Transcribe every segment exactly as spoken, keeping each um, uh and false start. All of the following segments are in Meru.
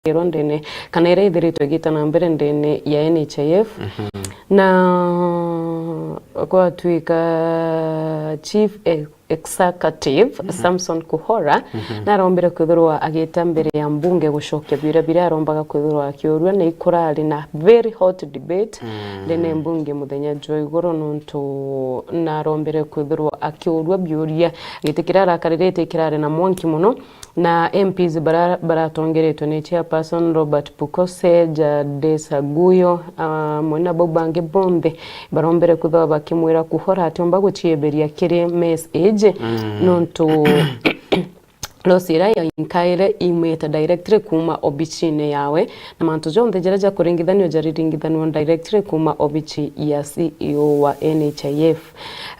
irombirwa ndene, kana iria ithiritwe igita na mbere ndene ya N H I F. Na gwatuika Chief e-, Executive Samson Kuhora narombire kwithirwa agita mbere ya mbunge gucokia biuria biria arombaga kwithirwa akiurua, na ikurari na very hot debate ndene mbunge muthenya jwa iguru, nontu narombire kwithirwa akiurua biuria giti kiria arakaririte kirari na mwanki mono, na M Ps bara-, baratongeretwe ni Chairperson Robert Bukose, Jade Saguyo, amwe na bau bangi bonthe barombere kwithirwa bakimwira Kuhora atiumba gucieberia kiri mess age, nontu loss iria yainkaire imwite directly kuuma obichine yawe, na mantu jonthe jaria jakuringithanua jariringithanua directly kuuma obichi ya C E O wa N H I F.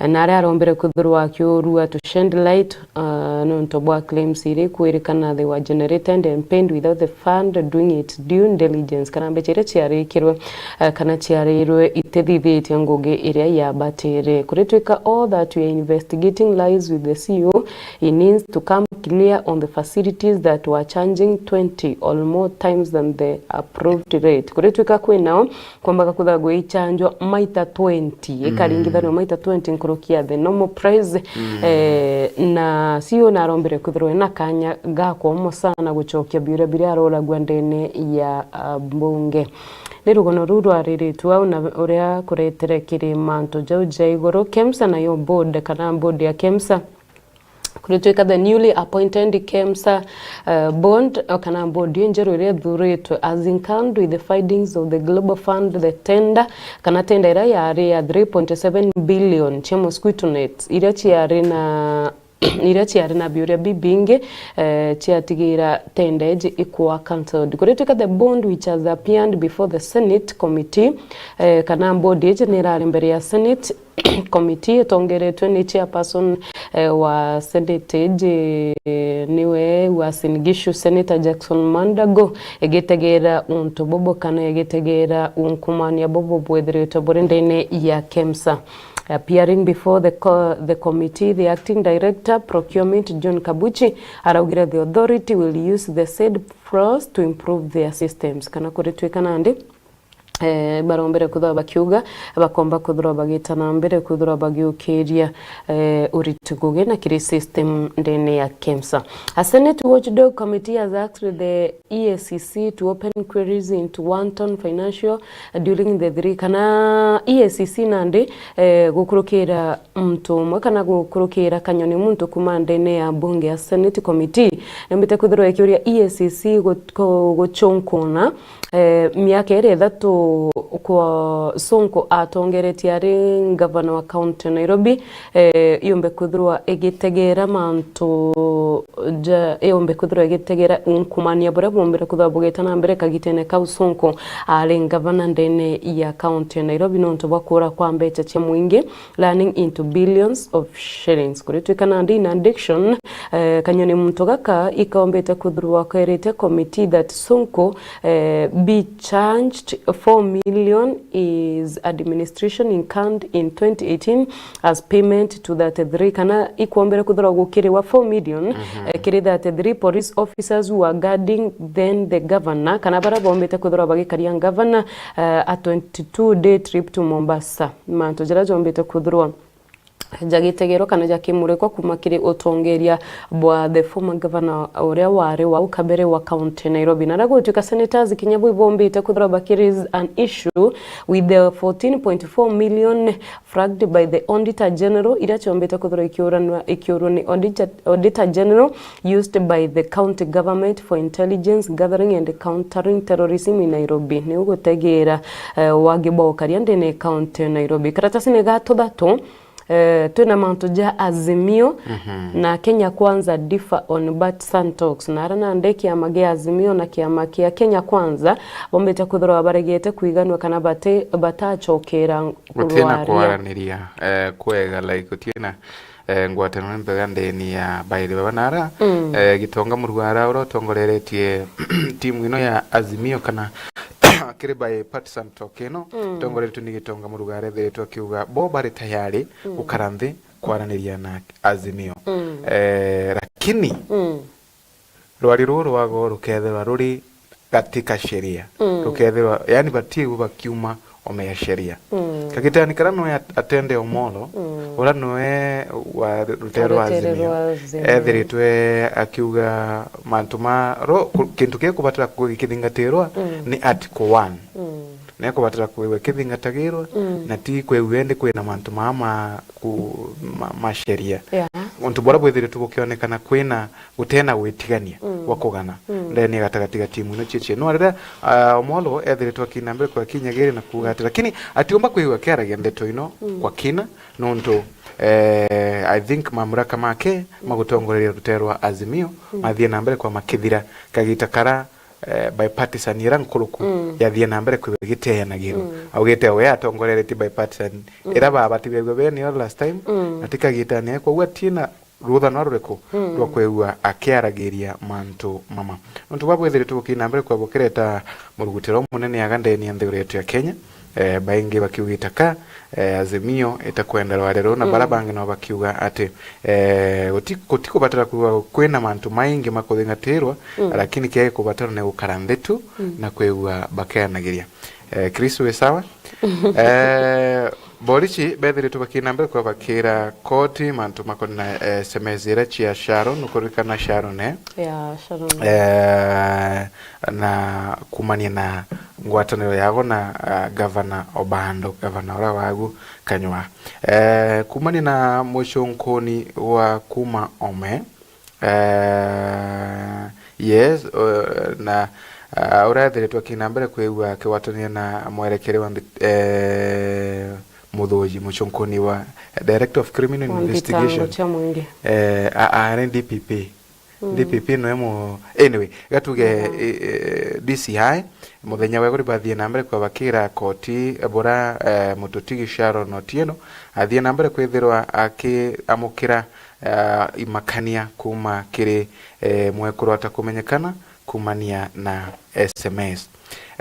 Na aria arombere kwithirwa akiurua to shed light, uh, nontu bwa claims iria ikwirikana they were generated and paid without the fund doing its due diligence, kana mbecha iria ciarikirwe, uh, kana ciarirwe itithithitie ngugi iria yabatire. Kuritwika all that we are investigating lies with the C E O, he needs to come clear on the facilities that were charging twenty or more times than the approved rate. Kuritwika kwinao kwambaga kuthagwa ichanjwa maita twenty, ikaringithanwa maita twenty nkuruki ya the normal price. Eh, na C E O narombire kwithirwa ena kanya ga kwomo sana gucokia biuria biria aroragua ndene ya, ah, mbunge. Ni rugono ruu rwariritwe au na uria kuretere kiri mantu jau ja iguru. KEMSA nayo board, kana board ya KEMSA, kuritwika the newly appointed KEMSA, uh, board, o kana board injeru iria ithuritwe, as inclined with the findings of the Global Fund, the tender, kana tender iria yari ya three point seven billion cia mosquito nets, iria ciari na iria ciari na biuria bibingi, eh, ciatigira tender iji ikwa cancelled. Kuritwika the board which has appeared before the Senate committee, eh, kana board iji nirari mbere ya Senate, committee itongeretwe ni chairperson, eh, wa Senate iji, eh, niwe Uasin Gishu Senator Jackson Mandago, igitegera untu bubu kana igitegera unkumania bubu bwithiritwe buri ndene ya KEMSA. Appearing before the co-, the committee, the acting director procurement John Kabuchi araugire the authority will use the said funds to improve their systems. Kana kuritwika nandi eh, barombere kwithirwa bakiuga, bakomba kwithirwa bagita na mbere kwithirwa bagiukiria, eh, uriti ngugi na kiri system ndene ya KEMSA. A Senate Watchdog Committee has asked the E A C C to open queries into wanton financial dealing the three, kana E A C C nandi, eh, gukurukira muntu umwe kana gukurukira kanyoni muntu kuma ndene ya mbunge ya Senate Committee, niombite kwithirwa ikiuria E A C C gu-, gu-, guchunkuna eh, miaka iria ithatu kwa Sonko atongeretie ari ngavana wa kaunti ya Nairobi, eh, yumbe kwithirwa igitegera mantu ja, yumbe kwithirwa igitegera unkumania buria bumbire kwithirwa bugita na mbere kagitene kau Sonko ari ngavana ndene ya kaunti ya Nairobi nontu bwa kuura kwa mbecha cia mwingi, running into billions of shillings. Kuritwika nandi in addition, eh, kanyoni muntu gaka ikombite kwithirwa kerite committee that Sonko, eh, be charged four million is administration incurred in twenty eighteen as payment to thirty-three, kana ikwombere kwithirwa gukiriwa four million, eh, kiri thirty-three police officers who are guarding then the governor, kana baria bombite kwithirwa bagikaria governor, eh, a twenty-two day trip to Mombasa. Mantu jaria jombite kwithirwa jagitegerwa kana jakimurikwa kuma kiri utongeria bwa the former governor uria wari wa au kabere wa county Nairobi. Na aria gutwika senators kinya bo ibombite kwithirwa baki raise an issue with the fourteen point four million flagged by the Auditor General, iria ciombite kwithirwa ikiuranwa-, ikiurwa ni Auditor, Auditor General used by the county government for intelligence gathering and countering terrorism in Nairobi. Ni ugutegera, eh, wagi bwa ukaria ndene county Nairobi. Karatasini ga tuthatu, eh, twina mantu ja Azimio na Kenya Kwanza differ on Batson talks. Na ara nandi kiama gia Azimio na kiama kia Kenya Kwanza bombite kwithirwa baregete kwiganua kana bati-, batacokera gutina rwaria kwaraniria, eh, kwega, like, gutina, eh, ngwataniro mbega ndeni ya bairi baba. Na ara, eh, Gitonga Murugara uria utongoreretie timu ino ya Azimio kana kiri by Patson Tokeno, itongoretwe ni Gitonga Murugara, ethiritwe akiuga bo bari tayari gukara nthi kwaraniria na Azimio. Eh, lakini rwari ruu rwago rukethirwa ruri katika sheria. Mm. Rukethirwa, yani, batiigwe bakiuma ome ya sheria. Mm. Kagitani kara noe at-, atende Omolo, mm, ura noe wa rutere rwa Azimio, ethiritwe akiuga mantu ma ro-, ku-, kintu kia kubatara ku-, gikithingatirwa, mm, ni Article one. Mm. Ni kubatara kwigwa ikithingatagirwa, mm, na ti kwigua indi kwina mantu maa ma ku-, ma, ma sheria. Yeah. Untu buria bwithiritwe bukionekana kwina gutena gwitigania, mm, gwa kugana, mm, ndene gatagati ga timu ino cie cienwa. Riria, ah, Omolo ethiritwe akina mbere kwa kinya giri na kuuga ati, lakini atiumba kwigua akiaragia ndeto ino, mm, kwa kina, nontu, eh, I think mamuraka make, mm, magutongoreria rutere rwa Azimio, mm, mathie na mbere kwa makithira kagita kara, eh, bipartisan ira nkuruku, mm, yathie na mbere kwigua igiteanagirwa. Mm. Augite we atongoreretie bipartisan, mm, ira babatithagua bene yo last time, mm, na tikagitania, kwou atina rutha no ruriku, mm, rwa kwigua akiaragiria mantu mama. Nontu bwa bwithiritwe bukina mbere kwa bukireta murugutiro munene aga ndene ya nthiguru yetu ya Kenya, eh, baingi bakiugita ka, eh, Azimio itakwenda rware ruu, na, mm, bara bangi no bakiuga ati, eh, guti-, gutikubatara kwigua kwina mantu maingi makuthingatirwa, mm, lakini kiria gikubatara ni gukara nthi tu, mm, na kwigua bakianagiria. Eh, Chris, wi sawa? Eh, borichi bethiritwe bakina mbere kwa bakira koti mantu makoni na, eh, S M S iria cia Sharon, nukuririkana Sharon, eh? Ya, Sharon. Eh, na kumania na ngwataniro yabo na, ah, Gavana Obando, gavana uria wagu Kanywa. Eh, kumania na mucunkuni wa kuma Ome, eh, yes, eh, na, ah, uria ethiritwe akina mbere kwigua akigwatania na mwerekeri wa mbi-, eh, muthuji, mucunkuni wa Director of Criminal Wa Investigation, mbitango cia mwingi. Eh, a-, a-, ari D P P. Mm. D P P no emu-, anyway, gatuge, mm, eh, eh, D C I, muthenya wa iguri bathie na mbere kwa bakira koti, bura, eh, mututigi Sharon Otieno athie na mbere kwithirwa akiamukira, eh, imakania kuma kiri, eh, mwekuru atakumenyekana kumania na S M S.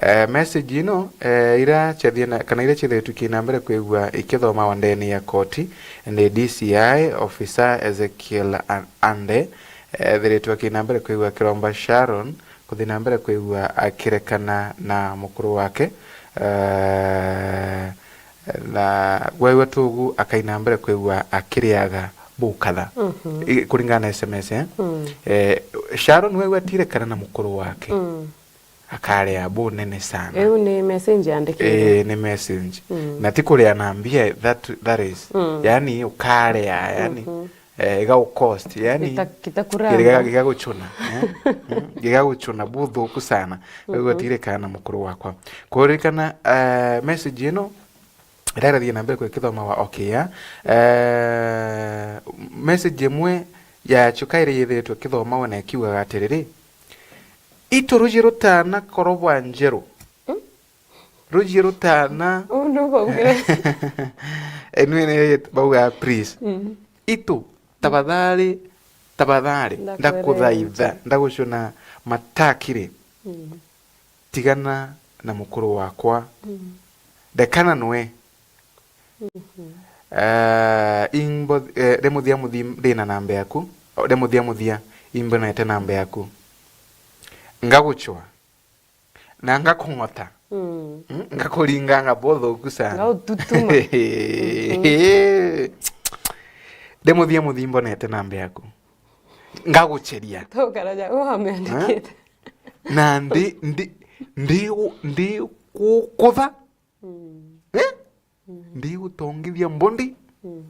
Eh, message ino, eh, ira ciathie na, kana ira ciethiritwe kina mbere kwigua ikithomawa ndene ya koti ni D C I officer Ezekiel An-, Ande, ethiritwe akina mbere kwigua akiromba Sharon kuthi na mbere kwigua akirekana na mukuru wake, eh, na gwegua tugu akaina mbere kwigua akiriaga bukatha. Mhm. I-, kuringana na S M S, eh? Mm. Eh, Sharon wegua atirekana na mukuru wake. Mm. Akarea bunene sana. Riu ni message yandikirwe. Eh, ni message. Mm. Na ti kuria na mbia, that, that is. Mm. Yani, ukarea, yani, mhm, eh, iga ucost, yani, Gita-, gitakuramba. Giga-, gigagucuna, eh? Mm, gigagucuna buthuku sana. Riu, mhm, atirikana na mukuru wakwa. Kuririkana, eh, message ino, irathie na mbere kwikithomawa, okay, ya. Eh, message imwe ya chuka iria yithiritwe kithomawa na ikiugaga atiriri, "Itu ruji rutana korobwa njeru." Mm? Ruji rutana. Undu ukaugire. Enu ene bauga, "Please." Mm. "Itu, tafadhali, tafadhali, ndakuthaitha, ndagucuna matakiri. Mm. Tigana na mukuru wakwa. Mm. Ndekana nwe." Mhm. Eh, imbo-, eh, ri muthia muthi-, ndina namba yaku. O, ri muthia muthia, imbonete namba yaku. Ngagucwa. Na ngakung'ota. Mm. Mm, ngakuringanga buthuku sana. Ngaututuma. Mhm. Ri muthia muthi imbonete namba yaku. Ngagucheria. Tokaraja, u ameandikite. Eh? Na ndi, ndi, ndi, ndi kukutha. Mm. Eh? Mhm. Ndigutongithia mbundi. Mhm.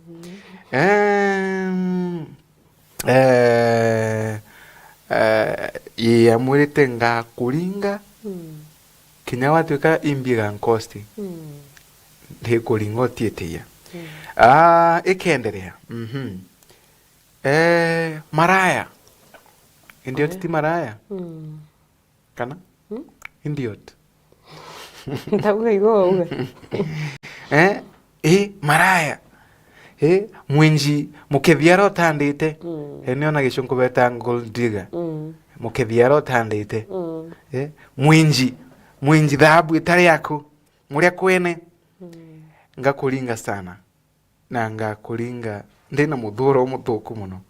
Em, eh, eh, ii, amwirite ngakuringa. Mm. Kinya gwatuika imbi igankosti. Mm. Ndikuringa utietiia. Mm. Ah, ikenderea. Mhm. Eh, maraya. Indi, eh, ti maraya. Mm. Kana? Hmm? Idiot. Ndauga igo wauga. Eh? Eh, maraya. Eh, mwinji, mukethia ara utandite. Mm. Eh, niona gicunku beta gold digger. Mm. Mukethia ara utandite. Mm. Eh, mwinji, mwinji thahabu itari yaku. Muria kwene. Mm. Ngakuringa sana. Na ngakuringa ndina muthuro umuthuku muno.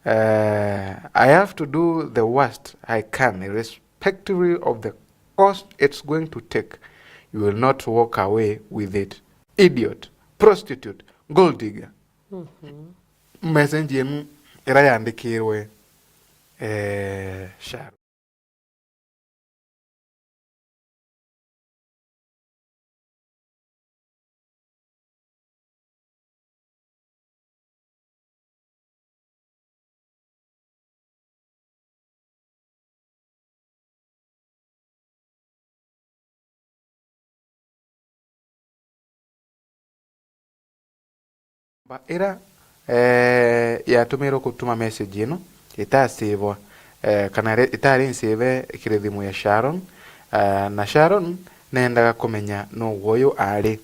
Eh, I have to do the worst I can, irres-, irrespective of the cost it's going to take, you will not walk away with it. Idiot, prostitute, gold digger. Message yenu ira yandikirwe, eh, Sharon. Ba-, ira, eh, yatumirwe gutuma message ino itasivwa, eh, kana ri-, itari nseve kiri thimu ya Sharon, eh, na Sharon neendaga kumenya nuu uyu ari.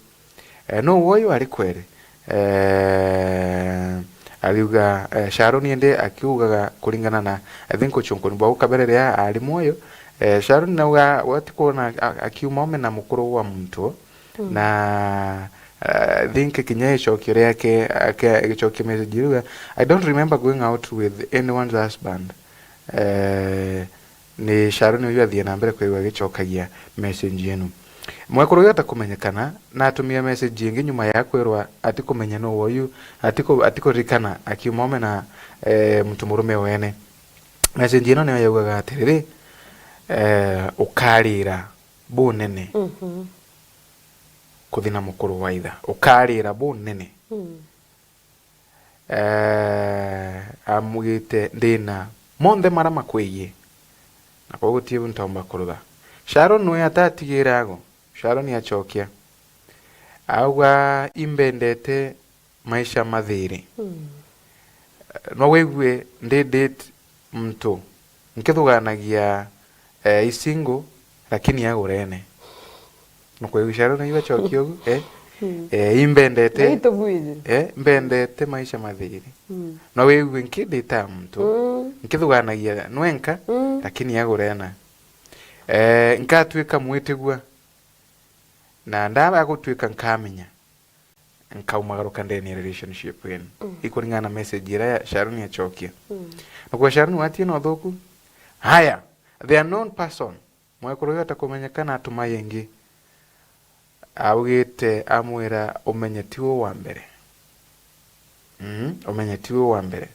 Eh, nuu uyu ari kweri? Eh, ariuga, eh, Sharon indi akiugaga kuringana na, I think, uchunkuni bwau kabere riria ari mwoyo, eh, Sharon nauga we atikwona a-, akiuma ome na mukuru wa muntu, na, eh, I think kinya icokio riake, ake-, igicokia message iriuga, "I don't remember going out with anyone's husband." Eh, ni Sharon uyu athie na mbere kwigua agicokagia message ino. Mwekuru uyu atakumenyekana, natumia message ingi nyuma ya kwirwa atikumenya nuu uyu, atiku-, atikuririkana akiuma ome na, eh, muntu murume wene. Message ino niyo yaugaga atiriri, eh, "Ukarira bunene kuthi na mukuru wa itha. Ukarira bunene." Eh, amwite, "Ndina monthe mara makwiyie, na koguo guti untu ntomba kurutha." Sharon we atatigira ago. Sharon acokia, auga, "Imbendete maisha mathiri." No wigue ndi date muntu nkithuganagia, eh, i single, lakini agurene. Nukwigua Sharon ibacokia ugu, eh? Eh, imbendete, eh, mbendete maisha mathiri. No wigue nkindita muntu nkithuganagia nwenka, lakini agurena. Eh, nkatwika mwitigua, na ndaba gutwika nkamenya nkaumagaruka ndene ya relationship yenu. Ikuringana na message iria ya Sharon yacokia. Nukwigua Sharon watie na uthuku? Haya, the unknown person, mwekuru uyu atakumenyekana atuma yingi. Augite, amwira, "Umenye ti we wa mbere." Mm, "Umenye ti we wa mbere."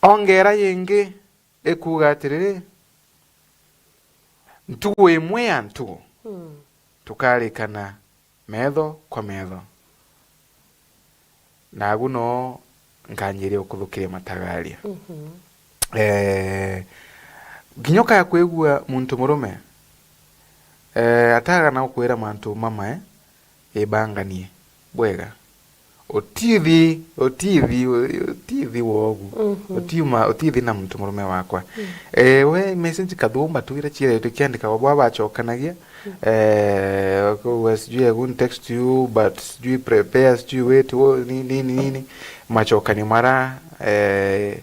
Ongera yingi, ikuuga atiriri, "Ntugu imwe ya ntugu, tukarikana metho kwa metho, nagu no nkanjiria ukuthukiria matagaria." Eh, kinya ukaya kwigua muntu murume, eh, atagana ukwira mantu mamae, ibanganie bwega. Utithi, utithi, utithi wogu. Utiuma, utithi na muntu murume wakwa. Eh, we message kathumba tu ira ciaretwe kiandikagwa bwa bacokanagia. Eh, kuuga sijui I won't text you, but sijui prepare, sijui wait, wo, ni-, nini, nini. Macokanio mara, eh,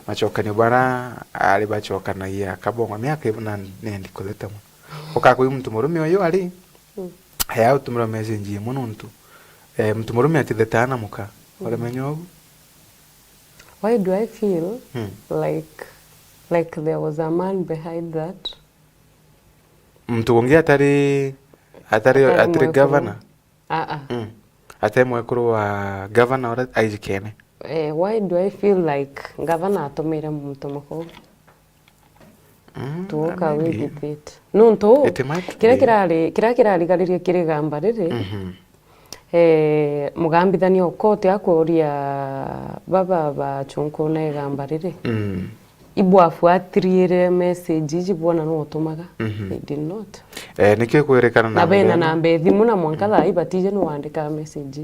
macokanio bara ari bacokanagia kabonga miaka ibu na nendi kutheta mono. Ukakwigua muntu murume uyu ari, aya utumirwa message imwe nontu, eh, muntu murume atithetaga na muka. Uramenya ugu? Why do I feel like, like there was a man behind that? Muntu ungi atari, atari, atari mwekuru. Atari governor? Aa. Mm. Atari mwekuru wa governor uria aijikene? Eh, why do I feel like governor atumire muntu muka uu? Mm, tuuka maybe. With it. Nontu it might kiria be. Kirari, kiria kirarigaririe kiri igamba riri, eh, mugambithania ukoti akuria baba bacunkuna igamba riri. Mm. Ibwafuatiriire message iji bwona nuutumaga. They did not. Eh, nikio kwirikana na bena namba ya thimu na mwanka thaa ii batije nuwandikaga message.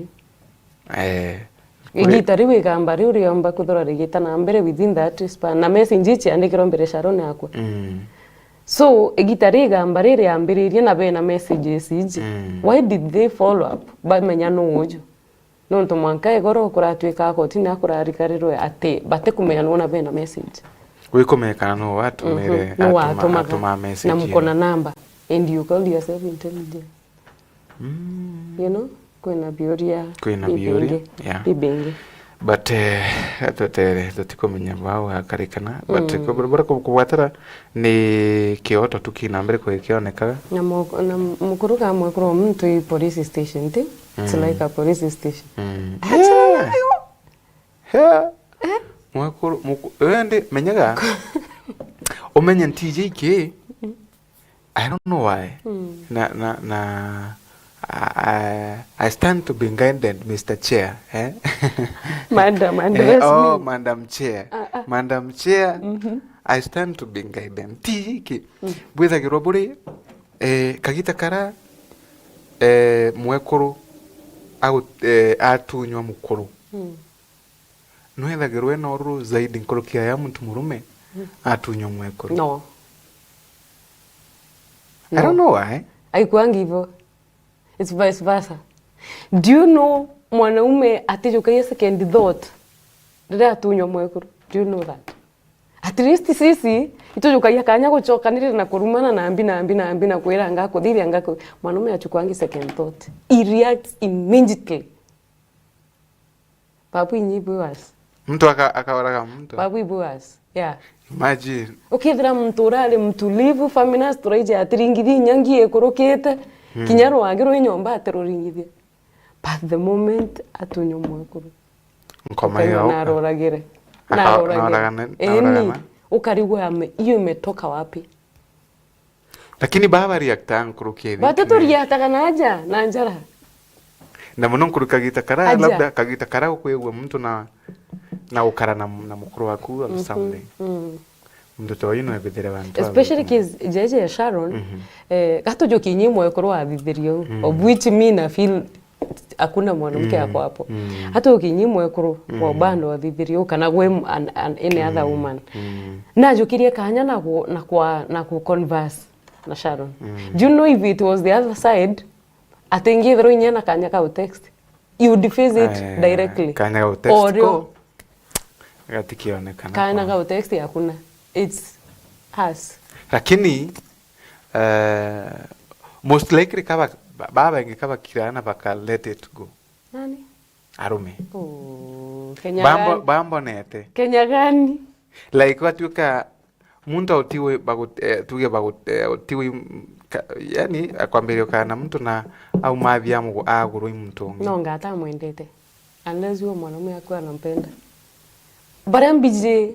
Eh, igita riu igamba riu riomba kwithirwa rigita na mbere within that span. Na message ii ciandikirwe mbere Sharon akua. Mm. So, igita ri igamba ri riambiririe na bena messages iji. Mm. Why did they follow up? Bamenya nuu uju. Nontu mwanka igoro kuratwika akotini akurarikarirwe ati batikumenya nuu na bena message. Wikumenya kana nuu watumire, mhm, nuu atuma, watumaga, atuma message na mukona namba. And you call yourself intelligent. Mm. You know, kwina biuria, kwina biuria bibingi, yeah, bibingi. But, eh, twetere, tutikumenya bau gakarikana. But, mm, ku-, bura ku-, kubwatira ni kioto tu kina mbere kwe kionekaga. Na mu-, na mukuru ka mwekuru o muntu i police station, ti? It's, mm, like a police station. Mm. Actually, yeah. Yeah. Eh? Mwekuru, muku-, wendi, menyaga, umenye ntiji iki, I don't know why. Mm. Na, na, na, I, I, I stand to be guided, Mister Chair, eh? Madam, eh, address oh, me. Madam Chair. Ah, ah. Madam Chair, mm-hmm, I stand to be guided. Ntiji iki, mm, bwithagirwa buri, eh, kagita kara, eh, mwekuru agu-, eh, atunywa mukuru. Mm. Nwethagirwa ena ururu zaidi nkuruki ya muntu murume, mm, atunywa mwekuru. No. I don't know why. Aikwangi ivo. It's vice versa. Do you know mwanaume atijukagia second thought riria atunywa mwekuru? Do you know that? At least sisi, itujukagia kanya gucokanirira na kurumana na mbi, na mbi, na mbi, na kwira ngakuthithia ngaku-, mwanaume achukwangi second thought. He reacts immediately. Babu inyi bwi worse. Muntu aka-, akauraga muntu. Babu ibwi worse. Yeah. Imagine. Ukethira muntu urari mtulivu, family na turaije atiringithia inya ngi ikurukite, mm, kinya rwagi rwi nyomba atiruringithia. But the moment atunywa mwekuru, nkoma ukaigua iyo naroragire. Aka-, naroragire. Naoragana, eni, naoragana. Ukarigwa ame-, hiyo imetoka wapi? Lakini baba reacta nkuruki ithi. Batu turiataga na aja, na njara. Na muno nkuruki kagita kara, aja, labda kagita kara ukwigua muntu na, na ukara na, na mukuru waku or, mhm, something. Mm. Muntu ta uyu no ebithire bantu. Especially case jeje ya Sharon, mhm, eh, gatujuki inyi mwekuru athithirio, mm, of which me na feel hakuna mwanamke, mm, ako hapo. Mm. Hata ukinyi mwekuru wa, mm, bando wa thithirio kana gwe m-, an, an, any other, mm, woman. Mm. Najukirie kanya na ku, na kwa, na ku converse na Sharon. Mm. Do you know if it was the other side, atingithirwa inya na kanya ka text? You would face it, eh, directly. Kanya ka text. Orio. Ko gatikionekana. Kanya ka text hakuna. It's us. Lakini Eh, most likely kaba, ba-, babaingi kabakirana baka let it go. Nani? Arume. Oh, Kenya gani? Bambo-, bambonete. Kenya gani? Like, watuika muntu autiwe bagu-, eh, tuge bagu-, eh, utiwe, mm, ka-, yani, akwambiria ukana muntu na aumathia amugu-, agurwa i muntu ungi. No, ngata amwendete. Unless huyo mwanaume akuwa anampenda. Baria mbiji,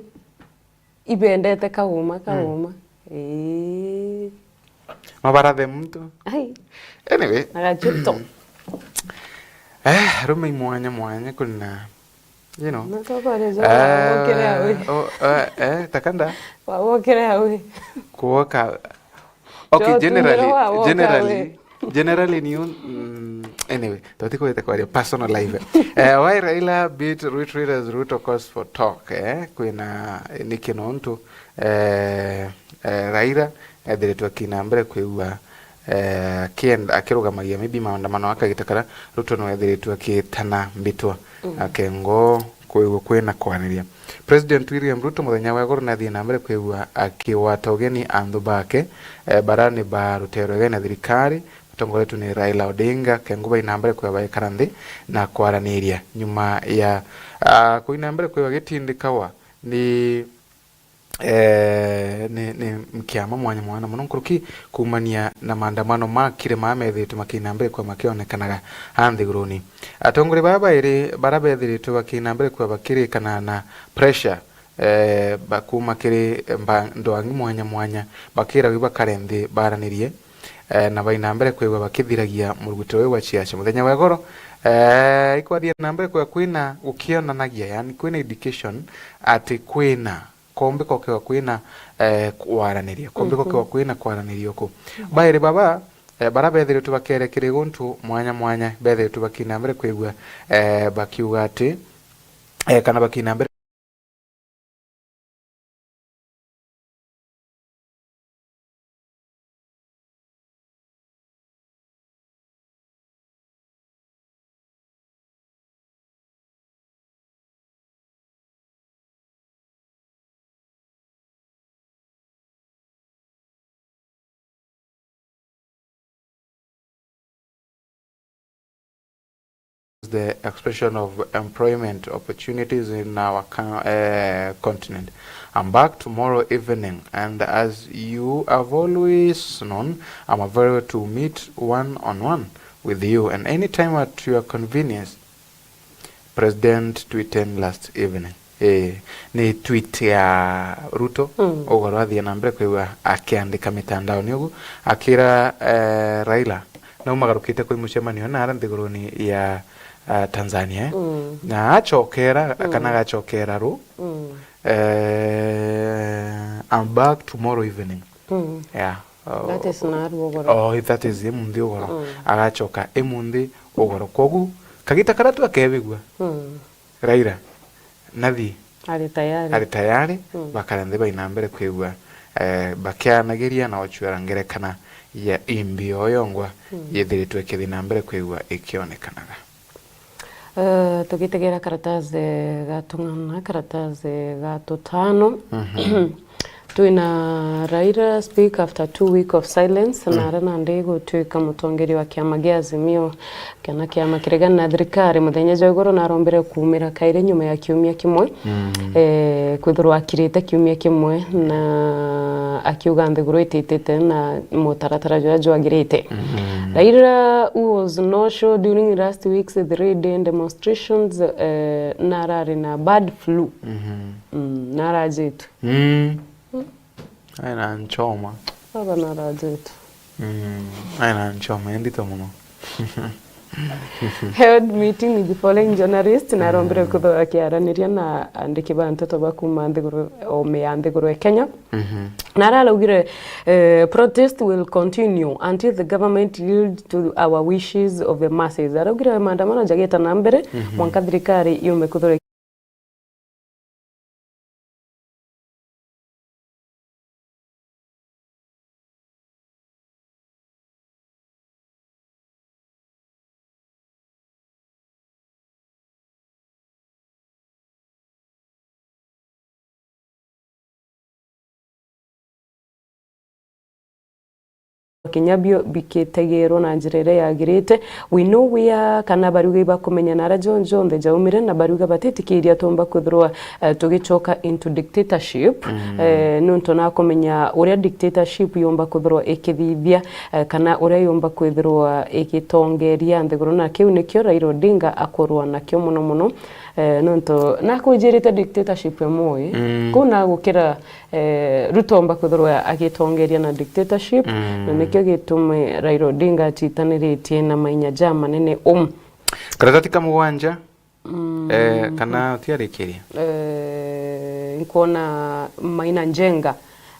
ibendete kauma, mm, kauma. Ii. Mabarathe muntu. Ai. Anyway. Agachuto. Eh, arume i mwanya mwanya, kuna, you know. Na twakoreja, eh, wokere awe. Oh, eh, eh, takanda. Wokere awe. Kuoka. Okay, generally, generally, generally ni un-, mm, anyway, tutikwete kwaria personal life. Eh, why Raila beat Ruto leaders, Ruto calls for talk, eh? Kwina, eh, niki nontu, eh, eh, Raila ethiritwe akina mbere kwigua, eh, akienda, akirugamagia maybe maandamano akagita kara Ruto no ethiritwe akitana mbitwa, mm, akengo kwigua kwina kwaniria. President William Ruto muthenya wa iguru nathii na mbere kwigua akigwata ugeni anthu bake, eh, bara ni ba ruteere rugeni na thirikari, batongoretwe ni Raila Odinga, kengu bai na mbere kwigua baikara nthi na kwaraniria nyuma ya, ah, kuina mbere kwigua gitindikawa ni, eh, ni, ni kiama mwanya mwanya mono nkuruki kuumania na maandamano makire maa methitwe makina mbere kwigua makionekanaga a nthiguruni. Atongoria baa bairi bara bethiritwe bakina mbere kwigua bakirikana na pressure, eh, bakuma kiri mba-, ndwangi mwanya mwanya, bakiragwa ibakare nthi baranirie, eh, na baina mbere kwigua bakithiragia murugutiro uyu wa ciaca. Muthenya wa igoro, eh, ikwathia na mbere kwigua kwina gukionanagia, yani kwina indication ati kwina kombiko kwigua kwina, eh, kwaraniria, kombiko, mhm, kwigua kwina kwaraniria uku. Bairi baba, eh, bara bethiritwe bakere kiri guntu mwanya mwanya, bethiritwe bakina mbere kwigua, eh, bakiuga ati, eh, kana bakina mbere the expansion of employment opportunities in our co-, eh, continent. I'm back tomorrow evening, and as you have always known, I'm available to meet one on one with you and anytime at your convenience. President tweeting last evening. Eh, ni tweet ya Ruto, mm, ugoro athie na mbere kwigua akiandika mitandaoni ugu, akira, eh, Raila, naumagarukite kwi mucemanio naara nthiguruni ya, eh, Tanzania, eh. Mm. Na acokera, mm, kana agacokera ru, mm, eh, I'm back tomorrow evening. Mm. Yeah. That is naru ugoro. Oh, that is imunthi ugoro. Mm. Agacoka imunthi ugoro. Kwogu, kagita karia tu akebigua, mm, Raila, nathi ari tayari, ari tayari, mm, bakara nthi baina mbere kwigua, eh, bakianagiria na gucuara ngerekana ya imbi o yongwa, mm, yithiritwe ikithi na mbere kwigua ikionekanaga. Eh, tugitegera karatasi ga tung'ana, karatasi ga tutano. Mhm. Twina Raila speak after two week of silence, mm, na ara nandi gutwika mutongeria wa kiama gia Azimio, kana kiama kiregana na thirikari, muthenya jwa igoro narombire kuumira kairi nyuma ya kiumia kimwe, mm, eh, kwithirwa akirite kiumia kimwe, na akiuga nthiguru ititite na mutaratara juria jwagirite. Mm. Raila, who was no show during last week's three-day demonstrations, eh, narari na bird flu. Mhm. Mm, narajitwe. Mm. Mm. Aina nchoma. Baba narajitwe. Mm. Aina nchoma, indito muno. Held meeting with the following journalists, narombire, mm, kwithirwa akiaraniria na andiki ba nteto ba kuuma nthiguru, ome ya nthiguru ya Kenya. Mhm. Na araraugire, eh, "Protest will continue until the government yield to our wishes of the masses." Araugire maandamano jageta na mbere, mhm, mwanka thirikari yumbe kuthura kinya bio bikitegerwa na njira iria yagirite. We know where kana bariuga ibakumenya na aria jo-, jonthe jaumire, na bariuga batitikiria tumba kwithirwa, eh, tugicoka into dictatorship. Mm. Eh, nontu nakumenya uria dictatorship yumba kwithirwa ikithithia, eh, kana uria yumba kwithirwa igitongeria nthiguru, na kiu nikio Raila Odinga akurwa nakio muno muno. Eh, nontu nakwijirite dictatorship ya Moi. Mm. Kuu nagukira, eh, Ruto omba kwithirwa agitongeria na dictatorship, mm, na nikio gitumi Raila Odinga acitaniritie na mainya jamanene um. Karatati ka mugwanja, mm, eh, kana utiarikiria? Eh, nkwona Maina Njenga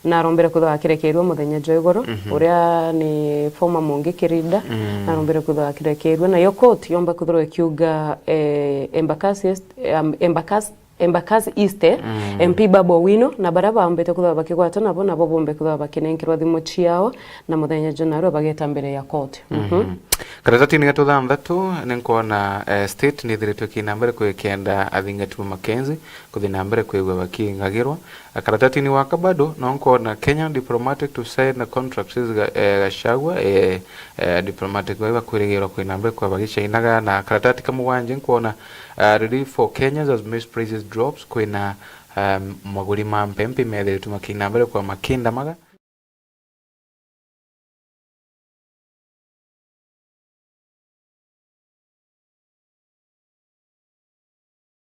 narombire kwithirwa akirekerua muthenya jwa igoro, mhm, uria ni former Mungiki leader, mm, narombire kwithirwa akirekerua, nayo court yomba kwithirwa ikiuga, eh, Embakasi Est-, em-, Embakasi, Embakasi East, eh, mm, M P Babu Owino, na baria bambite kwithirwa bakigwatwa nabo, nabo bombe kwithirwa bakinenkerwa thimu ciao, na muthenya jwa narua bageta mbere ya court. Mhm. Mhm. Karatatini ga tuthanthatu, ni nkwona, eh, state ni ithiritwe kina mbere kwi kenda athingati ba Mackenzie kuthi na mbere kwigua bakingagirwa. Karatatini gwaka bado, no nkwona Kenya diplomatic to sign the contracts is Ga-, eh, Gachagua, eh, eh, diplomatic bau bakwirigirwa kwina mbere kwa bagicainaga. Na karatati ka mugwanja nkwona, eh, relief for Kenyans as maize prices drops, kwina, um, maguri ma mpempe methiritwe makina mbere kwa makindamaga.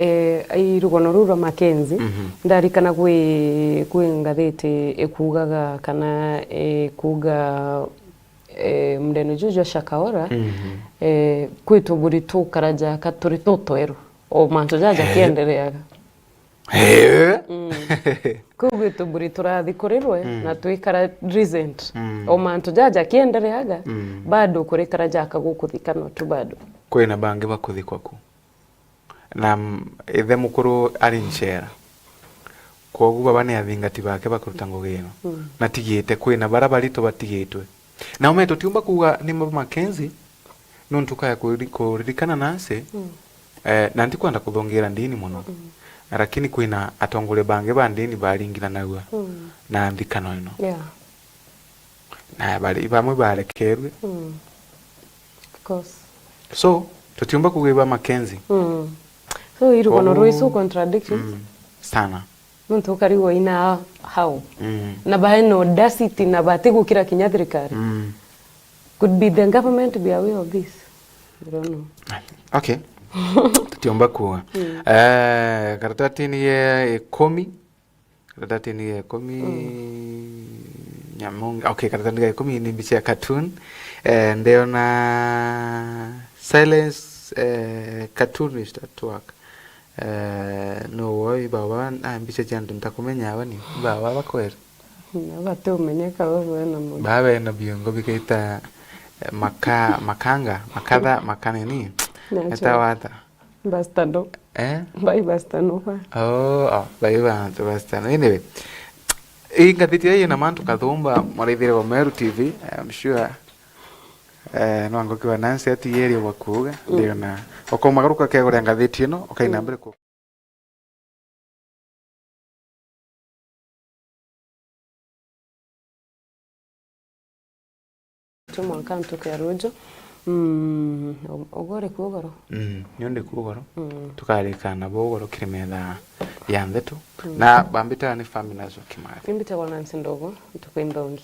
Eh, i rugono ruu rwa Mackenzie, mhm, ndarikana kwi, kwi ngathiti ikuugaga kana ikuuga, eh, mundene juu jwa Shakahola, mhm, eh, kwi tuburi tukaraja ka turi tutweru, o mantu jaja, eh, kiendereaga. Eh. Mm. Kuu gwi tuburi turathikurirwe, mm, na twikara recent. Mm. O mantu jaja kiendereaga, mm, bado kurikara jaka gukuthikana tu bado. Kwina bangi bakuthikwa ku. Na, mm, ithe mukuru ari nchera. Kwogu baba ni athingati bake bakuruta ngugi ino. Mm. Na tigite, kwina bara baritu batigitwe. Nao me tutiumba kuuga ni Mama Mackenzie, nuntu kaya kuri-, kuririkana nasi, mm, eh, na ntikwenda kuthongeera ndini mono, mm, lakini kwina atongoria bangi ba ndini baringiranagua, mm, na nthikano ino. Yeah. Na bari, bamwe barekerue. Mm. Of course. So, Tutiumba kuuga iba Mackenzie. Mm. So, i rugono ruu i so contradictions. Mm. Sana. Muntu ukarigwa ina how? Mm. Na bae na audacity na bati gukira kinya thirikari. Mm. Could be the government be aware of this. I don't know. Okay. Tutiumba kuuga. Mm. Eh, karatatini ya ikumi. Karatatini ya ikumi, mm, Nyamunga. Okay, karatatini ya ikumi ni mbicha ya cartoon. Eh, ndiona silence, eh, cartoon is at work. Eh, no woi baba, ah, mbicha cia antu ntakumenya aba ni baba bakwera. Na batiumenyeka baba bena mu- Baba bena biungo bikaita, eh, maka-, makanga, makatha, makanini. Nacho. Eta wata. Basta no. Eh? Bai basta no ba. Oh, oh, bai bantu basta no. Anyway, ii ngathiti ii ina mantu kathumba, muraithire wa Meru T V, I'm sure. Eh, no angokiwa Nancy ati yeri wa kuuga, mm, ndiona. Ukomagaruka kegure ngathiti ino, ukaina, mm, mbere ku- Tio mwanka ntuku ya ruuju. Mm, u-, ugwe uri ku ugoro? Mm, ni ndi ku ugoro. Mm. Tukarikana bo ugoro kiri metha ya ndeto. Mm. Na bambitaga ni Family Nurse wa Kimathi. Ni mbitagwa Nancy Ndogo, ntuku inthongi.